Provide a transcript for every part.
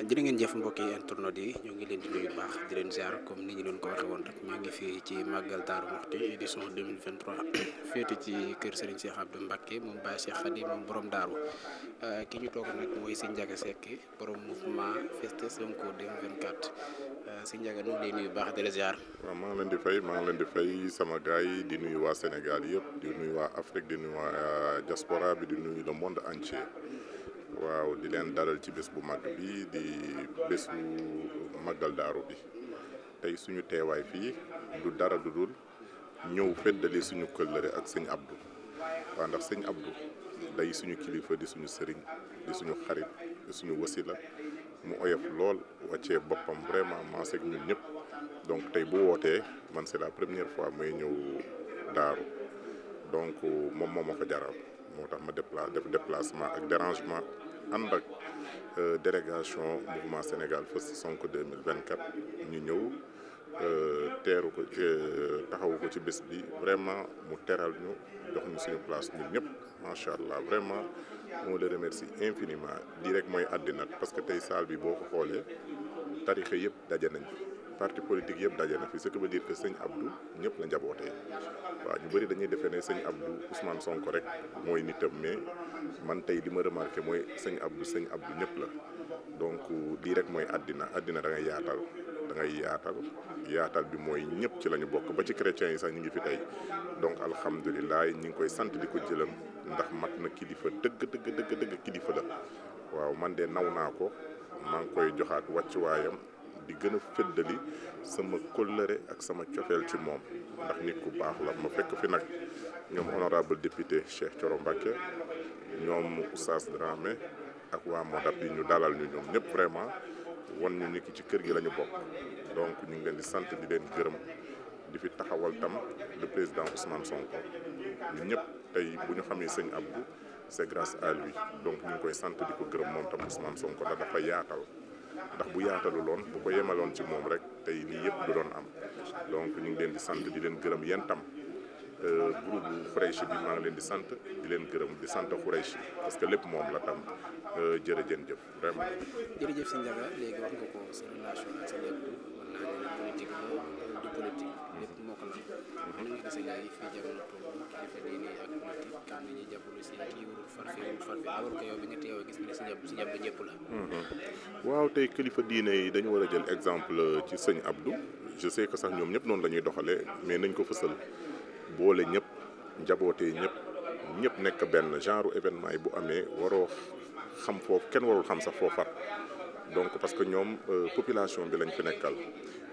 jërë ngeen jëf mbokki internet yi ñoo ngi leen di nuyu baax di leen ziar comme ni ñu leen ko waxee woon rek ñoo ngi fii ci màggal Daaru Muxti édition 2023 féete ci kër Serigne Cheikh Abdou Mbacké moom Baye Cheikh Khady moom borom daaru ki ñu toog nag mooy Serigne Ndiaga Seck borom mouvement Festé Sonko 2024 Serigne Ndiaga ñu ngi lay nuyu baax di la ziar. waaw maa ngi leen di fay sama gars yi di nuyu waa Sénégal yëpp di nuyu waa Afrique di nuyu waa diaspora bi di nuyu le monde entier. waaw di leen dalal ci bés bu mag bi di bésu màggal daaru bi tey suñu teewaay fii du dara du dul ñëw feddali suñu këllëre ak sëñ Abdou waaw ndax sëñ Abdou day suñu kilifa di suñu sëriñ di suñu xarit di suñu wasila mu oyof lool wàccee boppam vraiment maase ak ñun ñëpp donc tey bu wootee man c'est la première fois may ñëw daaru donc moom moo ma ko jaral moo tax ma def déplacement ak dérangement ànd ak délégation mouvement Sénégal Festé Sonko 2024 ñu ñëw teeru ko taxawu ko ci bés bi vraiment mu teral ñu jox ñu suñu place ñun ñëpp macha allah vraiment moo le remercie infiniment lii rek mooy àddina parce que tey salle bi boo ko xoolee tarixa yëpp daje nañ fi parti politique yëpp daje na fi ce qui veut dire que sëñ Abdou ñëpp la njabootee waaw ñu bëri dañuy defee ne sëñ Abdou Ousmane Sonko rek mooy nitam mais man tey li ma remarqué mooy sëñ Abdou ñëpp la donc lii rek mooy àddina da ngay yaatal bi mooy ñëpp ci la ñu bokk ba ci chrétiens yi sax ñu ngi fi tey donc alhamdulilah ñi ngi koy sant di ko jëlam ndax mat na kilifa dëgg kilifa la waaw man de naw naa ko maa ngi koy joxaat wàccuwaayam di gën a fëddali sama kóllëre ak sama cofeel ci moom ndax nit ku baax la ma fekk fi nag ñoom honorable député Cheikh Thioro Mbacké ñoom Oustaz Dramé ak waa Modap yi ñu dalal ñu ñoom ñëpp vraiment wan ñu nit ki ci kër gi la ñu bokk donc ñu ngi leen di sant di leen gërëm di fi taxawal tam le président Ousmane Sonko ñun ñëpp tey bu ñu xamee sëñ Abdou c'est grâce à lui donc ñu ngi koy sant di ko gërëm moom tam Ousmane Sonko ndax dafa yaatal ndax bu yaatalu loon bu ko yemaloon ci moom rek tey lii yëpp du doon am donc ñu ngi leen di sant di leen gërëm yéen tam groupe Khoureychi bi maa ngi leen di sant di leen gërëm di sant Khoureychi parce que lépp moom la tam jërëjëf vraiment. jërëjëf si Ndiaga léegi wax nga ko sa relation ak sa lépp mën naa ne politique la du politique lépp moo ko lan nan nga gisee gars yi fii jamono toll kilifa diine ak politique kan la ñuy jàppale si kii warul farfe alors que yow bi nga teewee gis ne si ñëpp ñëpp la. waaw tey kilifa diine yi dañu war a jël exemple ci sëñ Abdou je sais que sax ñoom ñëpp noonu la ñuy doxalee mais nañ ko fësal boole ñëpp njabootee ñëpp nekk benn genre événement yi bu amee waroo xam foofu kenn warul xam sax foo far donc parce que ñoom population bi lañ fi nekkal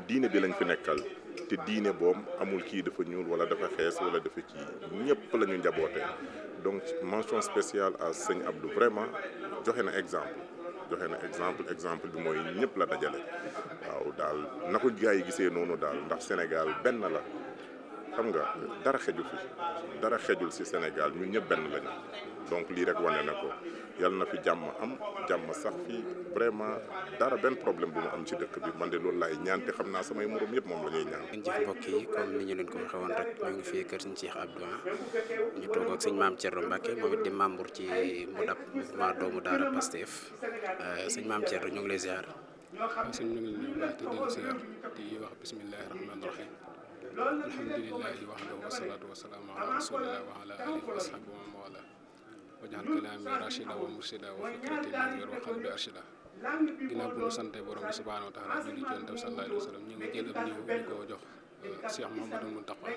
diine bi lañ fi nekkal te diine boom amul kii dafa ñuul wala dafa xees wala dafa kii ñëpp la ñu njaboote donc mention spéciale à sëñ Abdou vraiment joxe na exemple bi mooy ñëpp la dajale waaw daal na ko gars yi gisee noonu daal ndax Sénégal benn la xam nga dara xejul ci Sénégal ñun ñëpp benn lañu donc lii rek wane na ko yal na fi jàmm sax fii vraiment dara benn problème bu mu am ci dëkk bi man de loolu laay ñaan te xam naa samay morom yëpp moom la ñuy ñaan. ngeen jëf mbokk yi comme ni ñu leen ko waxee woon rek ñoo ngi fii kër sëñ Cheikh Abdou ñu toog ak sëñ Maam Thierno Mbacké moom it di membre ci Modap mouvement doomu daara Pastef sëñ Maam Thierno ñu ngi lay ziar. waaw sëñ ñu ngi lay nuyu te di ziar di wax bismillahi rahmaani rahim alhamdulillahi wahdahu wasalaatu wasalaamu ala rasulillah wa ala alihi wa ashabihi wa man wala wajal kalaami rachida wa mursida wa fikrati nawwir wa qalbi arshida ginnaaw bu ñu sante borom bi subhanahu wa taala julli ci Yonent bi sallallahu alayhi wa sallam ñu ngi jël ab ñëw di ko jox Cheikh Mouhamadou Mountakha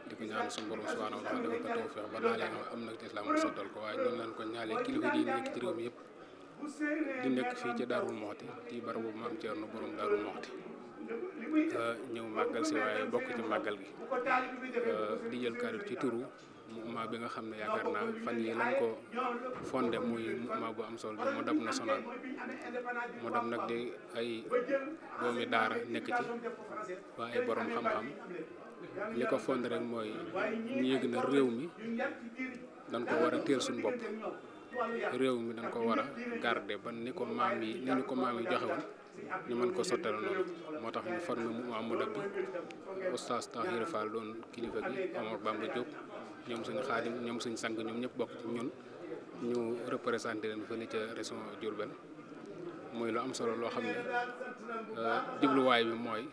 di ko ñaan suñu borom subhanahu wa taala dafa ko tawfeex ba naa leen am nag islam mu sottal ko waaye ñu leen ko ñaale kilifa di nekk ci réew mi yëpp di nekk fii ci Daarul Muxti ci barabu Maam Thierno borom Daarul Muxti ñëw màggal si waaye bokk ci màggal gi di jël kàddu ci turu mouvement bi nga xam ne yaakaar naa fan yi lañ ko fondé muy mouvement bu am solo bi Modap national Modap nag di ay doomi daara nekk ci waaye ay borom xam-xam li ko fondé rek mooy ñu yëg na réew mi dañ ko war a teel suñu bopp réew mi dañ ko war a garder ba ni ñu ko maam yi joxe woon ñu mën ko sottal noonu moo tax ñu formé mouvement Modap bi Oustaz Tahirou Fall doon kilifa gi Omar Bamba Diop ñoom suñu xaadim ñoom suñu sang ñoom ñëpp bokk ci ñun ñu représenté leen fële ca région Diourbel muy lu am solo loo xam ne jubluwaay bi mooy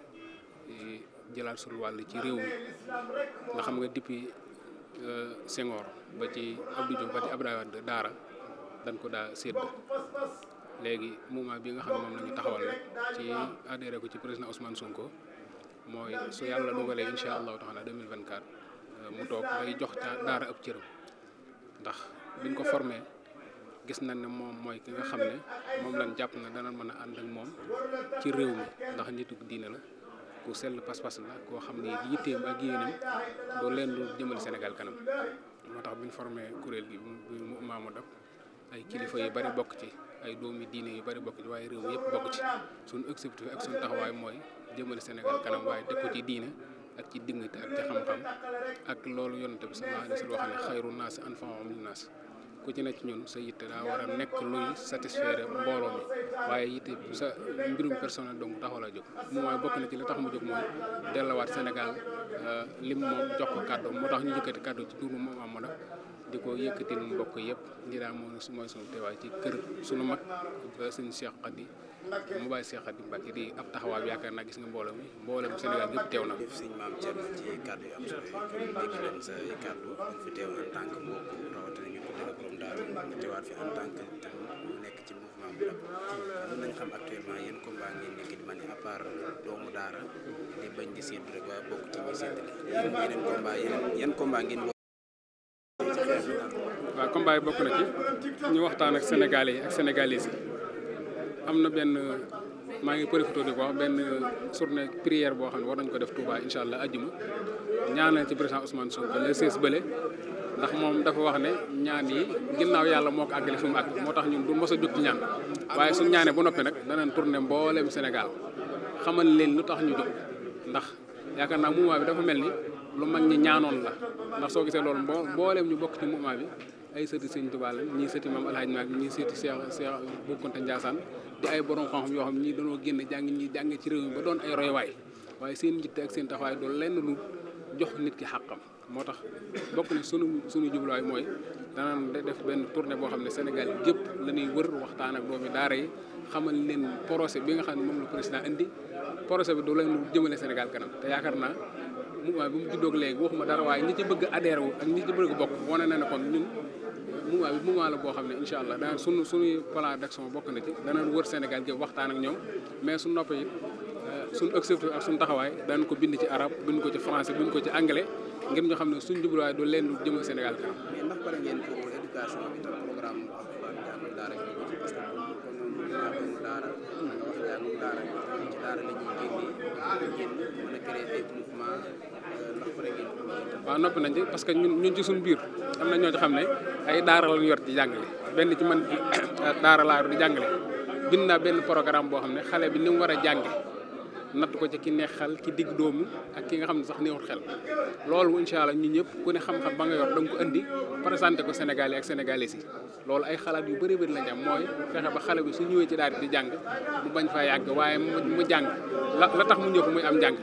jëlaat suñu wàll ci réew mi nga xam nga depuis Senghor ba ci Abdou Diouf ba ci Abdoulaye Wade daara dañ ko daa sédd léegi mouvement bi nga xam ne moom la ñu taxawal nag ci adhéré ko ci président Ousmane Sonko mooy su yàlla dugalee incha allahu taala 2024 mu toog day jox daara ab cëram ndax biñ ko formé gis nañ ne moom mooy ki nga xam ne moom lañ jàpp na dana mën a ànd ak moom ci réew mi ndax nitu diine la ku sell pas-pas la koo xam ne yitteem ak yéenam doo leen lu jëmale Sénégal kanam moo tax biñ formé kuréel gi mu maamu dab ay kilifa yu bari bokk ci ay doomi diine yu bari bokk ci waaye réew mi yëpp bokk ci suñu objectif ak suñu taxawaay mooy jëmale Sénégal kanam waaye teg ko ci diine ak ci dignité ak ci xam-xam ak loolu yonent bi sallallahu alayhi wa sallam wax ne xayru naas anfa'uhum linnaas ku ci nekk ñun sa yitte daa war a nekk luy satisfaire mbooloo mi waaye yitte sa mbirum personnel donc taxaw la jóg mooy bokk na ci li tax mu jóg mooy delluwaat Sénégal lim moom jox ko kàddu moo tax ñu yëkkati kàddu ci turu moom Amadou di ko yëkkatil mbokk yëpp li daal mooy sunu teewaay ci kër sunu mag suñu Cheikh Khady mu bàyyi Cheikh Khady Mbacké di ab taxawaay bi yaakaar naa gis nga mbooloo mi mboolem Sénégal yëpp teew na. sëñ Maam Thierno ci kàddu yu am solo yi comme dégg leen sa kàddu dañ fi teew en tant que mbokk rawatina ñu tuddee borom daaru nga teewaat fi en tant que tam nekk ci mouvement bu dab mën nañ xam actuellement yéen combat ngeen nekk di mani à part doomu daara di bañ di séddu rek waaye bokk ci ñuy séddale yeneen combat yan combat ngeen waaw combat yi bokk na ci ñu waxtaan ak sénégalais yi ak sénégalaises yi am na benn maa ngi profité di ko wax benn journée prière boo xam ne war nañ ko def Touba incha allah ajjuma ñaanal ci président Ousmane Sonko le 16 bële ndax moom dafa wax ne ñaan yi ginnaaw yàlla moo ko àggale fi mu àgg moo tax ñun du mos a jóg ci ñaan waaye suñu ñaanee ba noppi nag danañ tourné mboolem Sénégal xamal leen lu tax ñu jóg ndax yaakaar naa mouvement bi dafa mel ni lu mag ñi ñaanoon la ndax soo gisee loolu mboolem ñu bokk ci mouvement bi ay sëti Sëñ Tuubaa la ñii sëti Maam Alhaji Maalik ñii sëti Cheikh Bou Kounta Ndiassane di ay borom xam-xam yoo xam ñii dañoo génn ñi jàng ci réew mi ba doon ay roywaay waaye seen njitte ak seen taxawaay doon lenn lu jox nit ki xàqam moo tax bokk na suñu jubluwaay mooy danaan def benn tournée boo xam ne Sénégal gépp la ñuy wër waxtaan ak doomi daara yi xamal leen projet bi nga xam ne moom la président indi projet bi du leen lu jëmale Sénégal kanam te yaakaar naa mouvement bi mu juddoog léegi waxuma dara waaye ñi ci bëgg adhéré wu ak ñi ci bëgg bokk wane na ne kon ñun mouvement bi mouvement la boo xam ne incha allah daan suñuy plan d'action bokk na ci danañ wër Sénégal gépp waxtaan ak ñoom mais su noppee it suñu objectif ak suñu taxawaay daan ko bind ci arabe bind ko ci français bind ko ci anglais ngir ñu xam ne suñu jubluwaay du leen lu jëmal Sénégal kanam. mais ndax pare ngeen pour éducation bi tam programme jàngum daara gi parce que comme jàngum daara nga wax jàngum daara ci daara la ñuy génn mën a créer ay mouvement ndax pare ngeen waaw noppi nañ ci parce que ñun ci suñu biir am na ñoo ci xam ne ay daara lañu yor ci jàngale benn ci man daara laa yor di jàngale bind naa benn programme boo xam ne xale bi ni mu war a jànge natt ko ci ki neex xel ki digg doomu ak ki nga xam ne sax neexul xel loolu incha allah ñun ñëpp ku ne xam-xam ba nga yor da nga ko indi présenté ko Sénégalais ak Sénégalaises yi loolu ay xalaat yu bëri bëri lañ am mooy fexe ba xale bi su ñëwee ci daara di jàng mu bañ faa yàgg waaye mu jàng la tax mu ñëw muy am jàng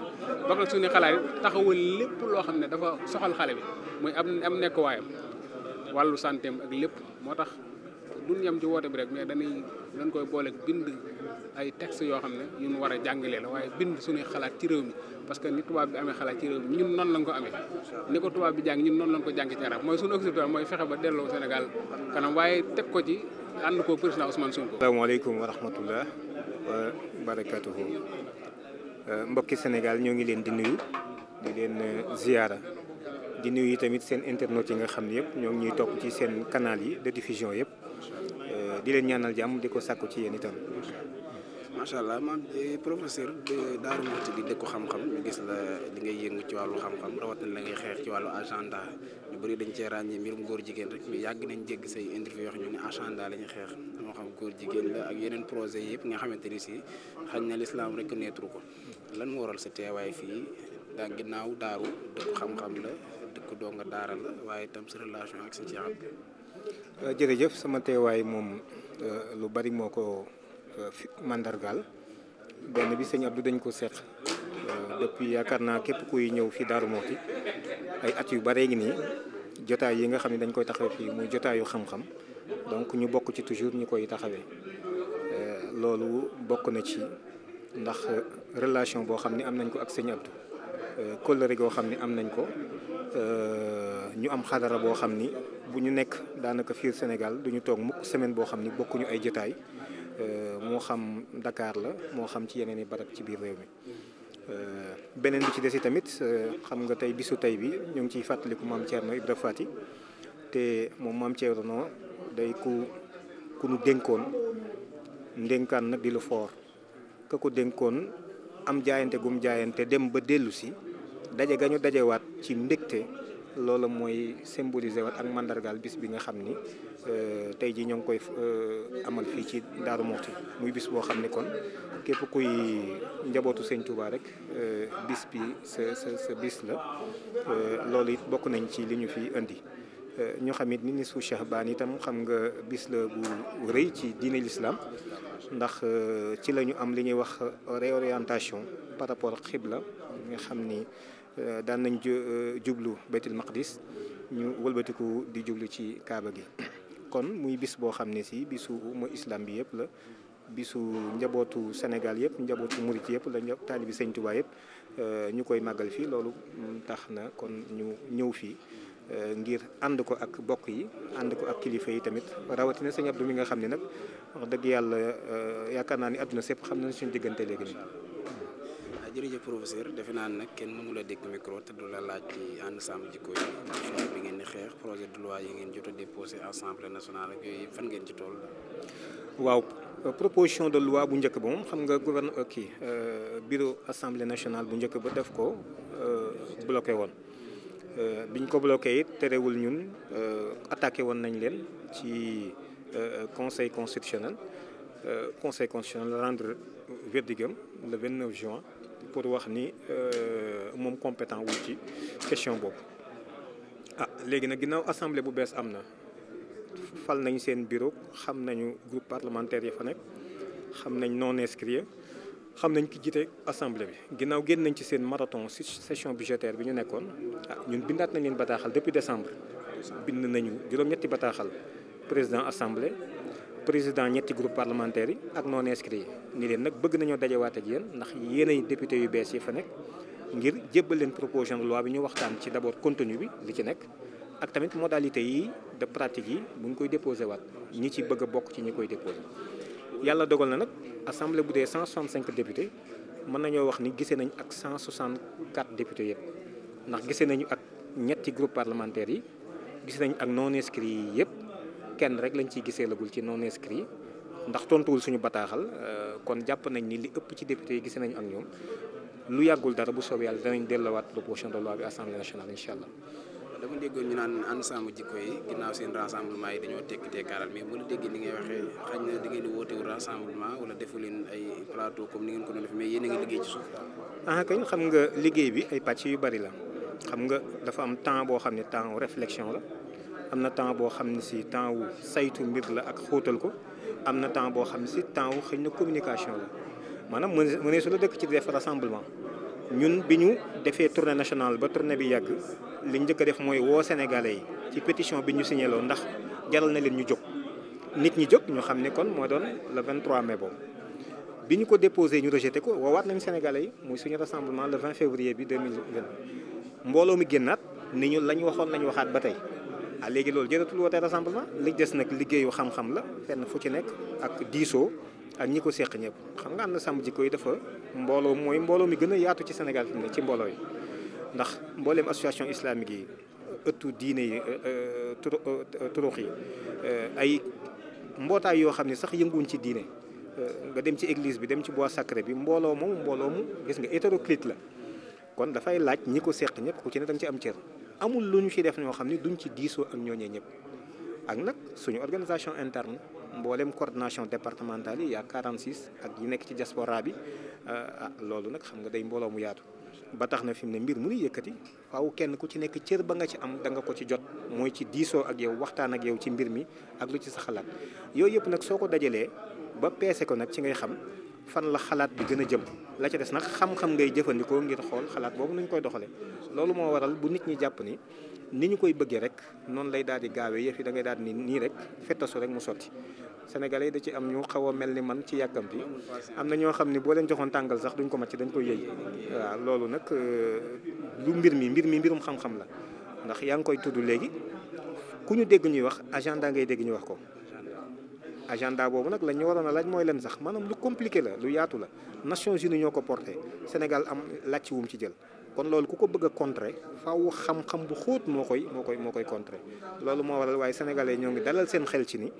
bokk na suñu xalaat yi taxawal lépp loo xam ne dafa soxal xale bi muy am nekk waayam wàllu santeem ak lépp moo tax duñ yem ci woote bi rek mais dañ koy boole bind ay texte yoo xam ne yu ñu war a jàngalee la waaye bind suñuy xalaat ci réew mi parce que ni tubaab bi amee xalaat ci réew mi ñun noonu lañ ko amee ni ko tubaab bi jàng ñun noonu lañ ko jàng ci arab mooy suñu objectif mooy fexe ba delloo Sénégal kanam waaye teg ko ci ànd ko président Ousmane Sonko. asalaamaaleykum wa rahmatullah wa barakatuhu mbokki Sénégal ñoo ngi leen di nuyu di leen ziyaara di nuyu tamit seen internautes yi nga xam ne yëpp ñoo ngi ñuy topp ci seen canal yi de diffusion yëpp di leen ñaanal jàmm di ko sàkku ci yéen itam. macha allah maam professeur Darou Mouhty di dëkku xam-xam ñu gis la li ngay yëngu ci wàllu xam-xam rawatina la ngay xeex ci wàllu agenda ñu bëri dañ cee ràññee mbirum góor jigéen rek mais yàgg nañ dégg say interview yoo xam ne agenda la ñuy xeex moo xam góor jigéen la ak yeneen projet yëpp nga xamante ni si xañ na l'islam reconnaître ko lan moo waral sa teewaay fii daa ginnaaw daaru dëkku xam-xam la dëkku donga daara la waaye itam sa relation ak sa ceexam. jërëjëf sama teewaay moom lu bari moo ko mandargaal benn bi sëñ Abdou dañ ko seq depuis yaakaar naa képp kuy ñëw fi Darou Mouhty ay at yu bare ngi nii jotaay yi nga xam ne dañ koy taxawee fii muy jotaayu xam-xam donc ñu bokk ci toujours ñu koy taxawee loolu bokk na ci ndax relation boo xam ne am nañ ko ak sëñ Abdou kóllëre goo xam ne am nañ ko ñu am xadara boo xam ni bu ñu nekk daanaka fii Sénégal du ñu toog mukk semaine boo xam ni bokkuñu ay jotaay moo xam Dakar la moo xam ci yeneen i barab ci biir réew mi. beneen bi ci des tamit xam nga tey bisu tey bi ñu ngi ciy fàttaliku maam Thierno Ibra Fati te moom maam Thierno day ku nu dénkoon ndénkaan nag di lu foor ka ko dénkoon am jaayante gum jaayante dem ba dellu si daje ga ñu dajewaat ci mbégte loola mooy symboliser waat ak mandargaal bis bi nga xam ni tey ji ñoo ngi koy amal fii ci Daaru Muxti muy bis boo xam ni kon képp kuy njabootu sëñ Touba rek bis bi sa bis la loolu it bokk nañ ci li ñu fi indi ñu xam it ni nisfu Shahbaan itam xam nga bis la bu rëy ci diine l'islam ndax ci la ñu am li ñuy wax réorientation par rapport ak xibla nga xam ni daan nañ jublu Baytul Maqdis ñu wëlbatiku di jublu ci Kaaba gi kon muy bis boo xam ne si bisu umma islam bi yëpp la bisu njabootu Sénégal yëpp njabootu murit yëpp la taalibi Sëñ Tuubaa yëpp ñu koy màggal fii loolu tax na kon ñu ñëw fii ngir ànd ko ak bokk yi ànd ko ak kilifa yi tamit rawatina Sëñ Abdou mi nga xam ne nag wax dëgg yàlla yaakaar naa ni àdduna sépp xam nañ suñu diggante léegi nii. jërëjëf professeur defe naa nag kenn mënu la dégg micro te du la laaj ci ànd sàmm jikko yi xeex bi ngeen di xeex projet de loi yi ngeen jot a déposé assemblée nationale ak yooyu fan ngeen ci toll. waaw proposition de loi bu njëkk ba moom xam nga bureau assemblée nationale bu njëkk ba def ko bloqué woon biñ ko bloqué it terewul ñun attaqué woon nañ leen ci conseil constitutionnel rendre verdigam le 29 juin pour wax ni moom compétent wul ci question boobu léegi nag ginnaaw assemblée bu bees am na fal nañ seen bureau xam nañu groupe parlementaire yi fa nekk xam nañ non inscrits xam nañ ki jiite assemblée bi ginnaaw génn nañ ci seen marathon session budgétaire bi ñu nekkoon ñun bindaat nañ leen bataaxal depuis décembre bind nañu juróom-ñetti bataaxal président assemblée président ñetti groupe parlementaire yi ak non inscrits yi ni leen nag bëgg nañoo dajewaat ak yéen ndax yéenay député yu bees yi fa nekk ngir jébbal leen proposition de loi bi ñu waxtaan ci d'abord contenu bi li ci nekk ak tamit modalité yi de pratique yi bu ñu koy déposé waat ñi ci bëgg a bokk ci ñi koy déposé. yàlla dogal na nag assemblée bu dee 165 députés mën nañoo wax ni gisee nañ ak 164 députés yëpp ndax gisee nañu ak ñetti groupe parlementaire yi gis nañ ak non inscrits yi yëpp kenn rek lañ ciy gisee lagul ci non inscrits yi ndax tontuwul suñu bataaxal kon jàpp nañ ni li ëpp ci députés yi gisee nañu ak ñoom lu yàggul dara bu soobee yàlla danañ delluwaat proposition de loi bi assemblée nationale incha allah. dama déggoon ñu naan ànd sàmm jikko yi ginnaaw seen rassemblement yi dañoo tekki teekaaral mais bu la déggee ni ngay waxee xañ na da ngeen di wootewul rassemblement wala defu leen ay plateau comme ni ngeen ko doon def mais yéen a ngi liggéey ci suuf. kañ xam nga liggéey bi ay pàcc yu bari la xam nga dafa am temps boo xam ne temps wu réflexion la am na temps boo xam ne si temps wu saytu mbir la ak xóotal ko am na temps boo xam ne si temps wu xëy na communication la maanaam mënee su la dëkk ci def rassemblement. ñun bi ñu defee tournée nationale ba tournée bi yàgg li njëkk a def mooy woo sénégalais yi ci pétition bi ñu signé loo ndax jaral na leen ñu jóg nit ñi jóg ñu xam ne kon moo doon le 23 mai boobu bi ñu ko déposé ñu rejeté ko woowaat nañu sénégalais yi muy suñu rassemblement le 20 février bi 2020 mbooloo mi génnaat ni ñu lañ waxoon nañu waxaat ba tey léegi loolu jëratul woote rassemblement li des nag liggéeyu xam-xam la fenn fu ci nekk ak diisoo ak ñi ko seq ñëpp xam nga am na sàmm jikko yi dafa mbooloo mooy mbooloo mi gën a yaatu ci Sénégal fi mu ne ci mbooloo yi ndax mbooleem association islamique yi ëttu diine yi turux yi ay mbootaay yoo xam ne sax yënguwuñ ci diine nga dem ci église bi dem ci bois sacré bi mbooloo mu gis nga hétéroclite la kon dafay laaj ñi ko seq ñëpp ku ci ne da nga ci am cër amul lu ñu ci def ñoo xam ne duñ ci diisoo ak ñooñee ñëpp ak nag suñu organisation interne mboolem coordination départementale yi yaa 46 ak yi nekk ci diaspora bi loolu nag xam nga day mbooloo mu yaatu ba tax na fi mu ne mbir mu nu yëkkati faaw kenn ku ci nekk cër ba nga ci am da nga ko ci jot mooy ci diisoo ak yow waxtaan ak yow ci mbir mi ak lu ci sa xalaat yooyu yëpp nag soo ko dajalee ba peese ko nag ci ngay xam fan la xalaat bi gën a jëm la ca des nag xam-xam ngay jëfandikoo ngir xool xalaat boobu nuñ koy doxalee loolu moo waral bu nit ñi jàpp ni ñu koy bëggee rek noonu lay daal di gaawee yëf yi da ngay daal ni nii rek fettasu rek mu sotti sénégalais da ci am ñu xaw a mel ni man ci yàkkamti am na ñoo xam ni boo leen joxoon tàngal sax duñ ko màcc dañ koy yëy waaw loolu nag lu mbirum xam-xam la ndax yaa ngi koy tudd léegi ku ñu dégg ñuy wax agenda ngay dégg ñu wax ko agenda boobu nag la ñu waroon a laaj mooy leen sax maanaam lu compliqué la lu yaatu la Nations Unies ñoo ko porté Sénégal am làcc wum ci jël kon loolu ku ko bëgg a contrer faaw xam-xam bu xóot moo koy contrer loolu moo waral waaye sénégalais ñoo ngi dalal seen xel ci ni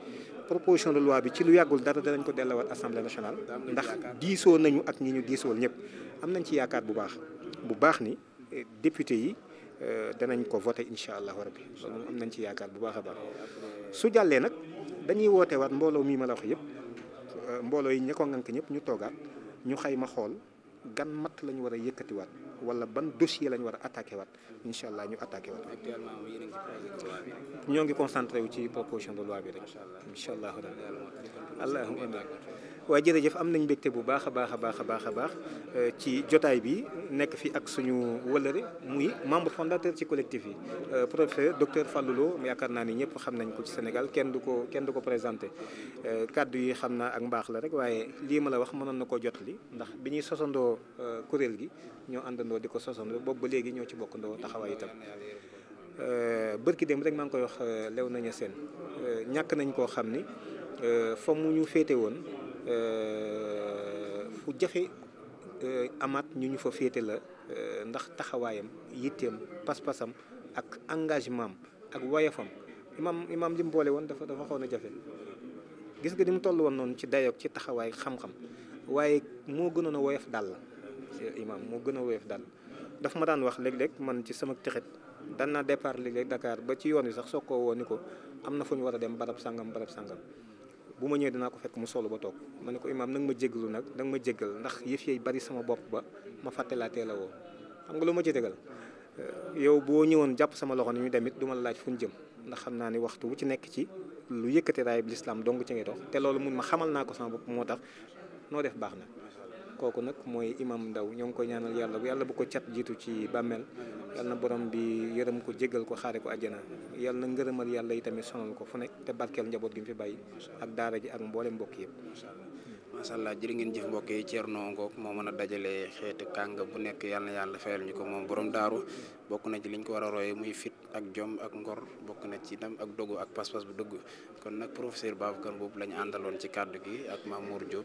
proposition de loi bi ci lu yàggul dara danañ ko dellawaat assemblée nationale ndax diisoo nañu ak ñi ñu diisool ñëpp am nañ ci yaakaar bu baax ni député yi danañ ko voté incha allahu rabbi loolu moom am nañ ci yaakaar bu baax a baax su jàllee nag dañuy woote waat mbooloo mii ma la wax yëpp mbooloo yi ña ko ngànk ñëpp ñu toogaat ñu xayma xool gan matt la ñu war a yëkkatiwaat wala ban dossier la ñu war a attaqué waat incha allah ñu attaqué waat. actuellement yéen a ngi ci projet de loi bi. ñoo ngi concentré wu ci proposition de loi bi rek. incha allah allahumma waaye jërëjëf am nañ mbégte bu baax a baax ci jotaay bi nekk fi ak suñu wëllëre muy membre fondateur ci collectif yi professeur docteur Fallou Lo yaakaar naa ni ñëpp xam nañ ko ci Sénégal kenn du ko présenté kàddu yi xam naa ak mbaax la rek waaye lii ma la wax mënoon na koo jotali ndax bi ñuy sosandoo kuréel gi ñoo àndandoo di ko sosandoo boobu ba léegi ñoo ci bokkandoo taxawaay itam bërki dem rek maa ngi koy wax lew nañu seen ñàkk nañ koo xam ni fa mu ñu féete woon fu jafe amaat ñu fa féete la ndax taxawaayam yitteem pas-pasam ak engagement am ak woyofam imaam li mu boole woon dafa xaw na jafe gis nga ni mu toll woon noonu ci dayoog ci taxawaay xam-xam waaye moo gënoon a woyof dal imaam moo gën a woyof dal dafa ma daan wax léeg-léeg man ci sama texet daan naa départ léeg-léeg Dakar ba ci yoon wi sax soo ko woo ni ko am na fu ñu war a dem barab sangam bu ma ñëwee dinaa ko fekk mu solo ba toog ma ne ko imaam nag ma jéggalu nag danga ma jéggal ndax yëf yi bari sama bopp ba ma fàtte laa teel a woo xam nga lu ma ci tegal yow boo ñëwoon jàpp sama loxo ni ñu demit du ma la laaj fu ñu jëm ndax xam naa ni waxtu bu ci nekk ci lu yëkkati raay bi lislaam dong ci ngay dox te loolu mun ma xamal naa ko sama bopp moo tax noo def baax na kooku nag mooy imam Ndaw ñoo ngi koy ñaanal yàlla bu ko cat jiitu ci bàmmeel yàlla na borom bi yërëm ko jéggal ko xaare ko àjjana yàlla na ngërëmal yàlla yi tamit sonal ko fu nekk te barkeel njaboot gi mu fi bàyyi ak daara ji ak mboolem mbokk yëpp. macha allah jërë ngeen jëf mbokk yi Thierno Ngok moo mën a dajale xeetu kàng bu nekk yàlla na yàlla fayal ñu ko moom borom daaru bokk na ci liñ ko war a royee muy fit ak jom ak ngor bokk na ci itam ak dogu ak pas-pas bu dëgg kon nag professeur Babacar Mboup lañu àndaloon ci kàddu gi ak Mamour Diop